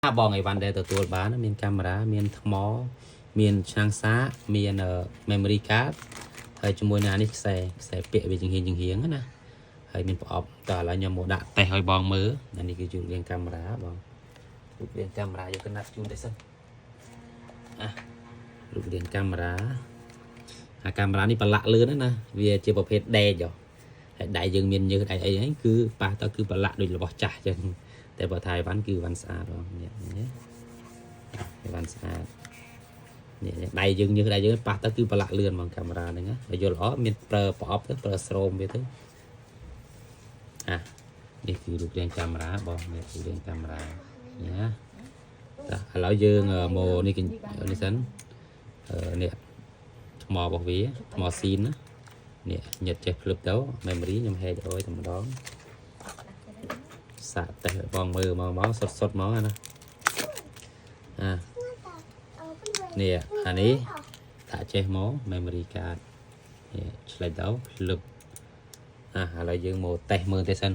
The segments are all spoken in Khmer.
បងអីវ៉ាន់ដែលទទួលបានមានកាមេរ៉ាមានថ្មមានឆ្នាំងសាកមាន memory card ហើយជាមួយនឹងអានេះខ្សែខ្សែពាក់វាចង្ហៀងចង្ហៀងណាហើយមានប្រអប់តើឥឡូវខ្ញុំមកដាក់តេស្តឲ្យបងមើលអានេះគឺជារូបរាងកាមេរ៉ាបងរូបរាងកាមេរ៉ាយកកណាត់ជូនតិចសិនអារូបរាងកាមេរ៉ាអាកាមេរ៉ានេះប្រឡាក់លឿនណាស់ណាវាជាប្រភេទដេកហ៎ហើយដៃយើងមានញើសដៃអីហ្នឹងគឺប៉ះទៅគឺប្រឡាក់ដូចរបស់ចាស់ចឹងតែបើថាអីវ៉ាន់គឺអីវ៉ាន់ស្អាតបងនេះនេះអីវ៉ាន់ស្អាតនេះដៃយើងញើសដៃយើងប៉ះទៅគឺប្រឡាក់លឿនហ្មងកាមេរ៉ាហ្នឹងណាបើយល់ល្អមានប្រើប្រអប់ទៅប្រើស្រោមវាទៅអានេះគឺរូបរាងកាមេរ៉ាបងនេះរូបរាងកាមេរ៉ាណាតោះឥឡូវយើងមកនេះគេនេះសិនអឺនេះថ្មរបស់វាថ្មស៊ីនណានេះញិតចេះភ្លឹបទៅ memory ខ្ញុំហែកឲ្យតែម្ដង សាកតេស្តឲ្យបងមើលមកមកសុតសុតហ្មងណាអានេះអានេះដាក់ចេះមក memory card នេះឆ្លេចទៅភ្លឹបអាឥឡូវយើងមកតេស្តមើលទេសិន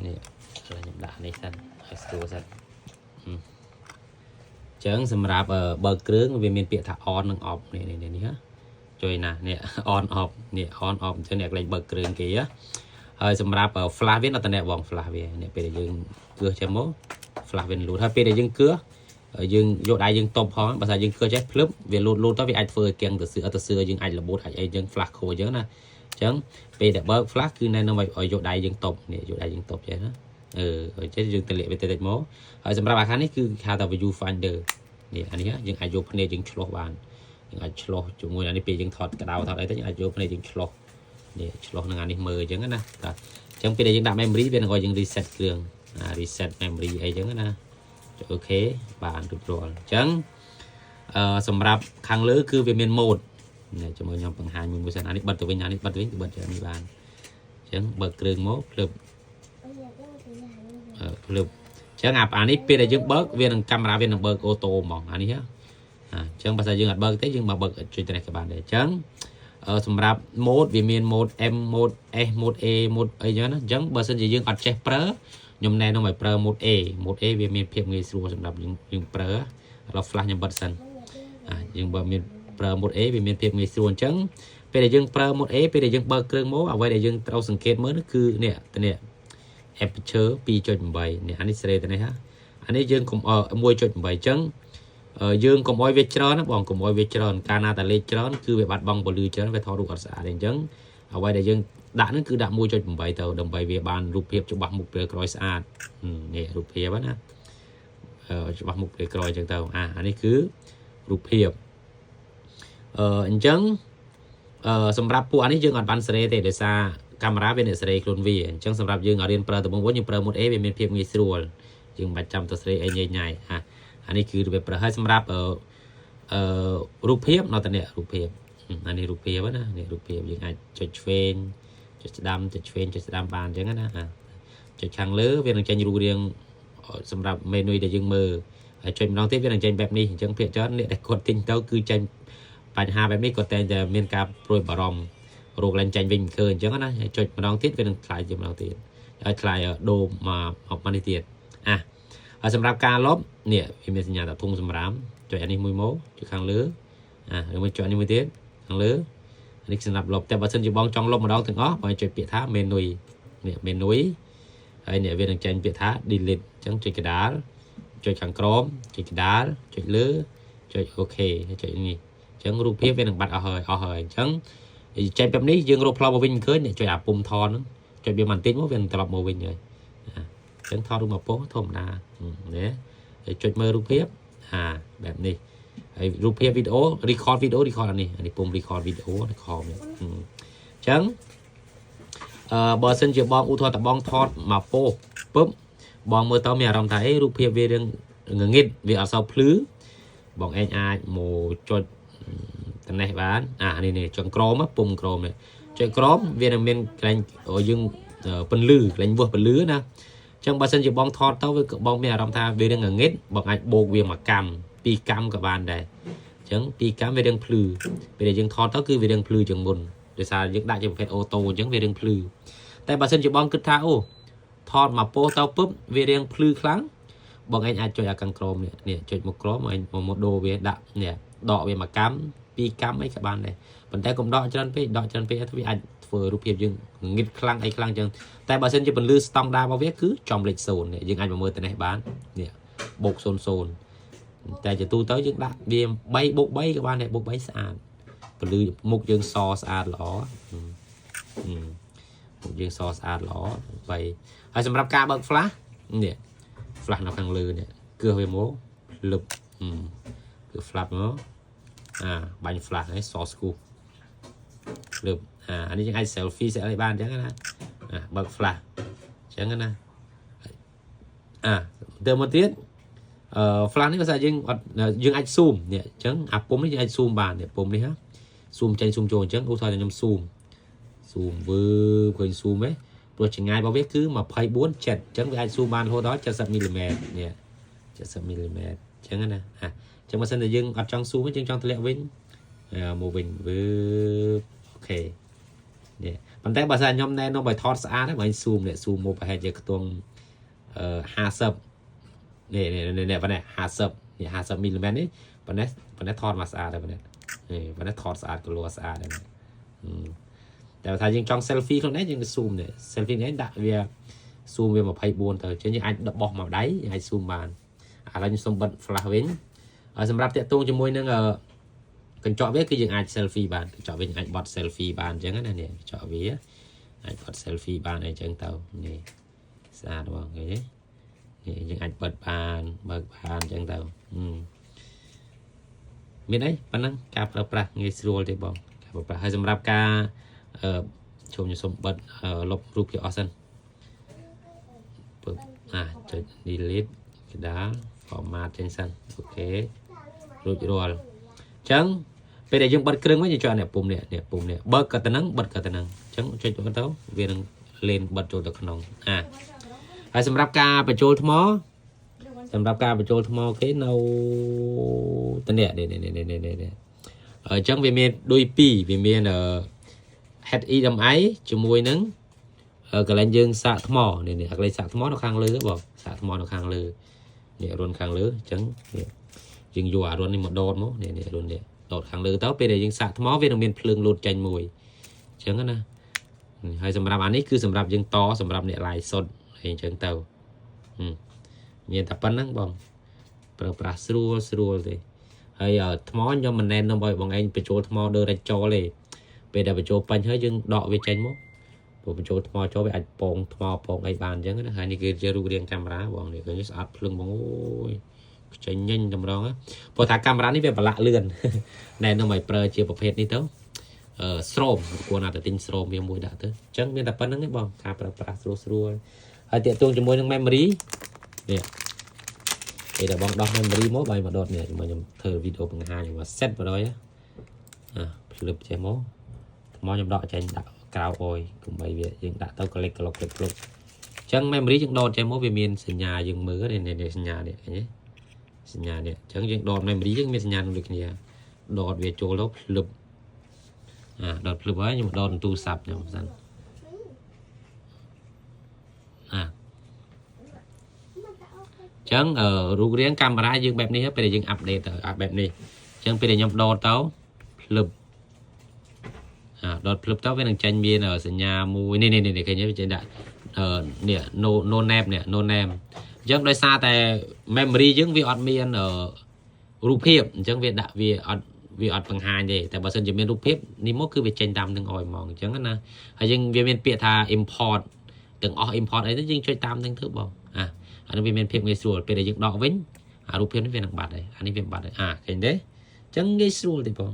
នេះឥឡូវខ្ញុំដាក់នេះសិនឲ្យស្រួលសិនហឹមចឹងសម្រាប់បើកគ្រឿងវាមានពាក្យថា on និង off នេះនេះនេះណាជួយណានេះ on off នេះ on off អញ្ចឹងអ្នកលេងបើកគ្រឿងគេហ៎ ហើយសម្រាប់ flash វានៅតែអ្នកបង flash វានេះពេលដែលយើងគឿសចេះមក flash វាលូតហើយពេលដែលយើងគឿសយើងយកដៃយើងតបផងបើថាយើងគឿសចេះភ្លឹបវាលូតលូតទៅវាអាចធ្វើឲ្យគៀងទៅសឿអត់ទៅសឿយើងអាចរបូតអាចអីយើង flash ខូចអញ្ចឹងណាអញ្ចឹងពេលដែលបើក flash គឺណែនាំឲ្យយកដៃយើងតបនេះយកដៃយើងតបចេះណាអឺឲ្យចេះយើងទម្លាក់វាតិចតិចមកហើយសម្រាប់អាខាងនេះគឺហៅថា view finder នេះអានេះយើងអាចយកភ្នែកយើងឆ្លោះបានយើងអាចឆ្លោះជាមួយអានេះពេលយើងថតក្តៅថតអីទៅយើងអាចយកភ្នែកយើងឆ្លោះនេះឆ្លោះនឹងអានេះមើលអញ្ចឹងណាតាអញ្ចឹងពេលដែលយើងដាក់ memory វានឹងឲ្យយើង reset គ្រឿងអា reset memory អីចឹងណាចុច OK បានរួចរាល់អញ្ចឹងអឺសម្រាប់ខាងលើគឺវាមាន mode នេះជាមួយខ្ញុំបង្ហាញមួយមួយសិនអានេះបិទទៅវិញអានេះបិទទៅវិញគឺបិទចឹងនេះបានអញ្ចឹងបើកគ្រឿងមកភ្លឹបអឺភ្លឹបអញ្ចឹងអាអានេះពេលដែលយើងបើកវានឹងកាមេរ៉ាវានឹងបើក auto ហ្មងអានេះហ៎អញ្ចឹងបើសិនយើងអត់បើកទេយើងមកបើកចុចទៅនេះក៏បានដែរអញ្ចឹងអឺសម្រាប់ mode វាមាន mode M mode S mode A mode អីចឹងណាអញ្ចឹងបើសិនជាយើងអត់ចេះប្រើខ្ញុំណែនាំឲ្យប្រើ mode A mode A វាមានភាពងាយស្រួលសម្រាប់យើងយើងប្រើឥឡូវ flash ខ្ញុំបិទសិនអាយើងបើមានប្រើ mode A វាមានភាពងាយស្រួលអញ្ចឹងពេលដែលយើងប្រើ mode A ពេលដែលយើងបើកគ្រឿងមកអ្វីដែលយើងត្រូវសង្កេតមើលនោះគឺនេះទៅនេះ aperture 2.8នេះអានេះសេរីទៅនេះហ่าអានេះយើងកុំ1.8អញ្ចឹងយើងកុំអោយវាច្រើនណាបងកុំអោយវាច្រើនកាលណាតែលេខច្រើនគឺវាបាត់បង់ពលឺច្រើនវាថតរូបអត់ស្អាតទេអញ្ចឹងអ្វីដែលយើងដាក់ហ្នឹងគឺដាក់1.8ទៅដើម្បីវាបានរូបភាពច្បាស់មុខពេលក្រោយស្អាតនេះរូបភាពណាច្បាស់មុខពេលក្រោយអញ្ចឹងទៅអាអានេះគឺរូបភាពអឺអញ្ចឹងអឺសម្រាប់ពួកអានេះយើងអត់បានសេរីទេដោយសារកាមេរ៉ាវាអ្នកសេរីខ្លួនវាអញ្ចឹងសម្រាប់យើងឲ្យរៀនប្រើដំបូងវិញយើងប្រើ mode A វាមានភាពងាយស្រួលយើងមិនបាច់ចាំទៅសេរីអីញ៉ៃញ៉ៃអាអានេះគឺរបៀបប្រើហើយសម្រាប់អឺអឺរូបភាពនៅតែនេះរូបភាពអានេះរូបភាពណានេះរូបភាពយើងអាចចុចឆ្វេងចុចស្ដាំចុចឆ្វេងចុចស្ដាំបានអញ្ចឹងណាចុចខាងលើវានឹងចេញរូបរាងសម្រាប់ menu ដែលយើងមើលហើយចុចម្ដងទៀតវានឹងចេញបែបនេះអញ្ចឹងភាគច្រើនអ្នកដែលគាត់ទិញទៅគឺចេញបញ្ហាបែបនេះគាត់តែងតែមានការព្រួយបារម្ភរោគឡើងចាញ់វិញមិនឃើញអញ្ចឹងណាហើយចុចម្ដងទៀតវានឹងខ្លាយជាម្ដងទៀតហើយខ្លាយដូរមកមកនេះទៀតអាហើយសម្រាប់ការលុបនេះវាមានសញ្ញាថាធុងសម្រាមចុចអានេះមួយមកចុចខាងលើអាឬមួយចុចនេះមួយទៀតខាងលើនេះសម្រាប់លុបតែបើសិនជាបងចង់លុបម្ដងទាំងអស់បងចុចពាក្យថា menu នេះ menu ហើយនេះវានឹងចេញពាក្យថា delete អញ្ចឹងចុចកដាលចុចខាងក្រោមចុចកដាលចុចលើចុច OK ហើយចុចនេះអញ្ចឹងរូបភាពវានឹងបាត់អស់ហើយអស់ហើយអញ្ចឹងចេញបែបនេះយើងរកផ្លូវមកវិញមិនឃើញចុចអាពុំថនហ្នឹងចុចវាបន្តិចមកវានឹងត្រឡប់មកវិញហើយអញ្ចឹងថតរូបមកប៉ុស្ធម្មតាណាហើយចុចមើលរូបភាពអាបែបនេះហើយរូបភាពវីដេអូ record វីដេអូ record អានេះអានេះពុំ record វីដេអូខំនេះអញ្ចឹងអឺបើសិនជាបងឧទាហរណ៍តបងថតមកពោពឹបបងមើលទៅមានអារម្មណ៍ថាអេរូបភាពវារឿងងងឹតវាអត់សូវភ្លឺបងឯងអាចមកចុចតនេះបានអានេះនេះចុងក្រមពុំក្រមនេះចុចក្រមវានឹងមានកន្លែងយើងពន្លឺកន្លែងវាស់ពន្លឺណាអញ្ចឹងបើសិនជាបងថតទៅវាបងមានអារម្មណ៍ថាវារឿងងងឹតបងអាចបូកវាមួយកម្មពីរកម្មក៏បានដែរអញ្ចឹងពីរកម្មវារឿងភ្លឺពេលដែលយើងថតទៅគឺវារឿងភ្លឺជាងមុនដោយសារយើងដាក់ជាប្រភេទ auto អញ្ចឹងវារឿងភ្លឺតែបើសិនជាបងគិតថាអូថតមកពោទៅពឹបវារៀងភ្លឺខ្លាំង។ បងឯងអាចចុចអាខាងក្រោមនេះនេះចុចមកក្រោមឯងមកដូរវាដាក់នេះដកវាមួយកម្មពីរកម្មអីក៏បានដែរប៉ុន្តែកុំដកច្រើនពេកដកច្រើនពេកទៅវាអាចធ្វើរូបភាពយើងងឹតខ្លាំងអីខ្លាំងចឹងតែបើសិនជាពន្លឺស្តង់ដាររបស់វាគឺចំលេខ0នេះយើងអាចមកមើលទៅនេះបាននេះបូក00តែជាទូទៅយើងដាក់វា3បូក3ក៏បានដែរបូក3ស្អាតពន្លឺមុខយើងសស្អាតល្អមុខយើងសស្អាតល្អ3ហើយសម្រាប់ការបើក flash នេះ flash នៅខាងលើនេះគឺវាមកលឹបគឺ flash មកអាបាញ់ flash ហើយសស្គូលឹបអាអានេះយើងអាច selfie ស្អីបានអញ្ចឹងណាអាបើក flash អញ្ចឹងណាអាទៅមកទៀតអឺ flash នេះបើសិនយើងអត់យើងអាច zoom នេះអញ្ចឹងអាពុំនេះយើងអាច zoom បាននេះពុំនេះហ៎ zoom ចេញ zoom ចូលអញ្ចឹងឧទាហរណ៍ខ្ញុំ zoom zoom វើឃើញ zoom ទេព្រោះចម្ងាយរបស់វាគឺ24 7អញ្ចឹងវាអាច zoom បានរហូតដល់70មីលីម៉ែត្រនេះ70មីលីម៉ែត្រអញ្ចឹងណាអាអញ្ចឹងបើសិនតែយើងអត់ចង់ zoom ទេយើងចង់ធ្លាក់វិញមកវិញវើ OK នេះប៉ុន្តែបើសិនខ្ញុំណែនាំឲ្យថតស្អាតហ្នឹងបើ zoom នេះ zoom មកប្រហែលជាខ្ទង់អឺ50នេះនេះនេះប៉ុណ្ណេះ50នេះ50មីលីម៉ែត្រនេះប៉ុណ្ណេះប៉ុណ្ណេះថតមកស្អាតហើយប៉ុណ្ណេះនេះប៉ុណ្ណេះថតស្អាតគលស្អាតហើយតែបើថាយើងចង់ selfie ខ្លួនឯងយើង zoom នេះ selfie នេះដាក់វា zoom វា24ទៅអញ្ចឹងយើងអាចបោះមកដៃយើងអាច zoom បានឥឡូវខ្ញុំសូមបិទ flash វិញហើយសម្រាប់តាក់ទងជាមួយនឹងកញ្ចក់វាគឺយើងអាច selfie បានកញ្ចក់វាយើងអាចបត់ selfie បានអញ្ចឹងណានេះកញ្ចក់វាអាចបត់ selfie បានអីចឹងទៅនេះស្អាតបងឃើញទេនេះយើងអាចបិទបានបើកបានអញ្ចឹងទៅមានអីប៉ុណ្ណឹងការប្រើប្រាស់ងាយស្រួលទេបងការប្រើប្រាស់ហើយសម្រាប់ការអឺជុំខ្ញុំសូមបិទលុបរូបភាពអស់សិនពើអាចុច delete កដាល format ចេញសិន OK រួចរាល់អញ្ចឹងពេលដែលយើងបិទគ្រឿងវិញយើងចុចអានេះពុំនេះនេះពុំនេះបើកក៏ទៅនឹងបិទក៏ទៅនឹងអញ្ចឹងចុចទៅវានឹងលេនបិទចូលទៅក្នុងអាហើយសម្រាប់ការបញ្ចូលថ្មសម្រាប់ការបញ្ចូលថ្មគេនៅតនេះនេះនេះនេះនេះនេះអញ្ចឹងវាមានដូចពីរវាមាន HDMI ជាមួយនឹងកន្លែងយើងសាកថ្មនេះនេះកន្លែងសាកថ្មនៅខាងលើបងសាកថ្មនៅខាងលើនេះរុនខាងលើអញ្ចឹងនេះយើងយកអារុននេះមកដតមកនេះនេះរុននេះដតខាងលើទៅពេលដែលយើងសាកថ្មវានឹងមានភ្លើងលោតចេញមួយអញ្ចឹងណាហើយសម្រាប់អានេះគឺសម្រាប់យើងតសម្រាប់អ្នក live សុទ្ធអីអញ្ចឹងទៅមានតែប៉ុណ្្នឹងបងប្រើប្រាស់ស្រួលស្រួលទេហើយថ្មខ្ញុំមិនណែនាំឲ្យបងឯងបញ្ចូលថ្ម direct ចូលទេពេលដែលបញ្ចូលពេញហើយយើងដកវាចេញមកព្រោះបញ្ចូលថ្មចូលវាអាចពងថ្មពងអីបានអញ្ចឹងណាហើយនេះគឺជារូបរាងកាមេរ៉ាបងនេះឃើញស្អាតភ្លឹងបងអូយខ្ចីញញតម្រងព្រោះថាកាមេរ៉ានេះវាប្រឡាក់លឿនណែនាំឲ្យប្រើជាប្រភេទនេះទៅអឺស្រោមគួរណាស់តែទិញស្រោមវាមួយដាក់ទៅអញ្ចឹងមានតែប៉ុណ្្នឹងឯងបងការប្រើប្រាស់ស្រួលស្រួលហើយតាក់ទងជាមួយនឹង memory នេះពេលដែលបងដោះ memory មកបាយមកដុតនេះជាមួយខ្ញុំធ្វើវីដេអូបង្ហាញមក set បណ្ដោយអាភ្លឹបចេះមកថ្មខ្ញុំដកចេញដាក់ក្រៅអុយកុំបីវាយើងដាក់ទៅក្លិកក្លុកក្លិកក្លុកអញ្ចឹង memory យើងដកចេញមកវាមានសញ្ញាយើងមើលនេះនេះសញ្ញានេះឃើញទេសញ្ញានេះអញ្ចឹងយើងដក memory យើងមានសញ្ញានឹងដូចគ្នាដកវាចូលទៅភ្លឹបអាដកភ្លឹបហើយខ្ញុំដកទូរស័ព្ទខ្ញុំសិនអាចឹងរូបរាងកាមេរ៉ាយើងបែបនេះពេលដែលយើង update ទៅអាបែបនេះអញ្ចឹងពេលដែលខ្ញុំដកទៅភ្លឹបអាដកភ្លឹបទៅវានឹងចេញមានសញ្ញាមួយនេះនេះនេះឃើញទេវាចេញដាក់នេះ no no name នេះ no name អញ្ចឹងដោយសារតែ memory យើងវាអត់មានរូបភាពអញ្ចឹងវាដាក់វាអត់បង្ហាញទេតែបើសិនជាមានរូបភាពនេះមកគឺវាចេញតាមនឹងឲ្យហ្មងអញ្ចឹងណាហើយយើងវាមានពាក្យថា import ទាំងអស់ import អីទៅយើងចុចតាមនឹងធ្វើបងអាអានេះវាមានភាពងាយស្រួលពេលដែលយើងដកវិញអារូបភាពនេះវានឹងបាត់ហើយអានេះវាបាត់ហើយអាឃើញទេអញ្ចឹងងាយស្រួលទេបង